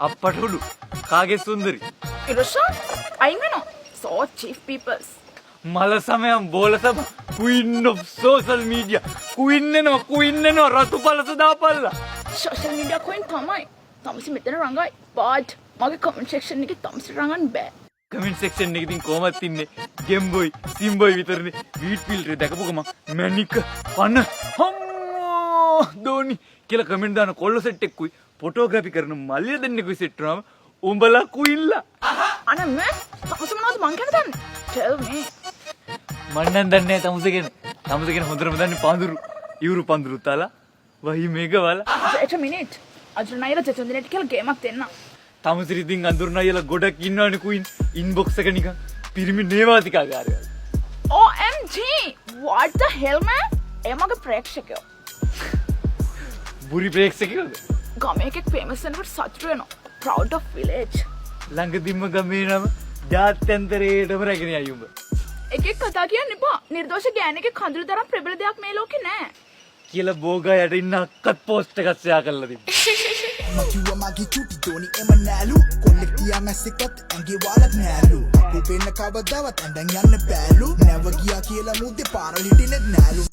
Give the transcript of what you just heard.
අප්පට උඩු කාගේ සුන්දරි? ඉරෝෂා, අයින් වෙනවා. So cheap peoples. මල සමයන් බෝල සම, queen of social media. Queen වෙනවා, කුයින් වෙනවා, රතු පලස දාපල්ලා. සෝෂල් මීඩියා කුයින් තමයි. තමසි මෙතන රඟයි. බට් මගේ කමෙන්ට් සෙක්ෂන් එකේ තමසි රඟන්න බෑ. කමෙන්ට් සෙක්ෂන් එකේ ඉතින් කොහමත් ඉන්නේ ගෙම්බොයි සිම්බොයි විතරනේ. වීට් ෆිල්ටරේ දැකපු ගමන් මැනික පන හම්මෝ දෝනි කියලා කමෙන්ට් දාන කොල්ල සෙට් එක්කුයි ෆොටෝග්‍රැෆි කරන මල්ලිය දෙන්නෙකුයි සෙට් වුණාම උඹලා කුයින්ලා. අනේ මේ තමසි මොනවද මං ගැන දන්නේ? Tell me. මං නම් දන්නේ නැහැ තමුසේ ගැන. තමුසේ ගැන හොඳටම දන්නේ පඳුරු. ඉවුරු පඳුරු තලා වහි මේක වල. Wait a minute. අඳුරන අයියලා දෙතුන් දෙනෙක් කියලා ගේමක් දෙන්න. තමුසේ ඉතින් අඳුරන අයියලා ගොඩක් ඉන්නවනේ කුයින්. ඉන්බොක්ස් එක නිකන් පිරිමි නේවාසිකාගාරයක්. OMG! What the hell, man? ඒ මගේ ප්‍රේක්ෂකයෝ. බුරි ප්‍රේක්ෂකයෝද? ගමේ එකෙක් ෆේමස් වෙනකොට සතුටු වෙනවා. Proud of village. ළඟදින්ම ගමේ නම ජාත්‍යන්තරයටම රැගෙන යයි උඹ. එක එක කතා කියන්න එපා. නිර්දෝෂ ගෑණියෙක්ගේ කඳුළු තරම් ප්‍රබල දෙයක් මේ ලෝකේ නෑ. කියලා බෝගා යට ඉන්න අක්කත් පෝස්ට් එකක් ෂෙයා කරලා තිබ්බා. මම කිව්වා මගේ චුටි දෝනි එම නෑලු. කොල්ලෙක් තියා මැස්සෙක්වත් ඇඟේ වාලක් නෑලු. කකුල් පේන්න කවදාවත් ඇඳන් යන්න බෑලු. නැව ගියා කියලා මුද්දේ පාරල් හිටින්නෙත් නෑලු.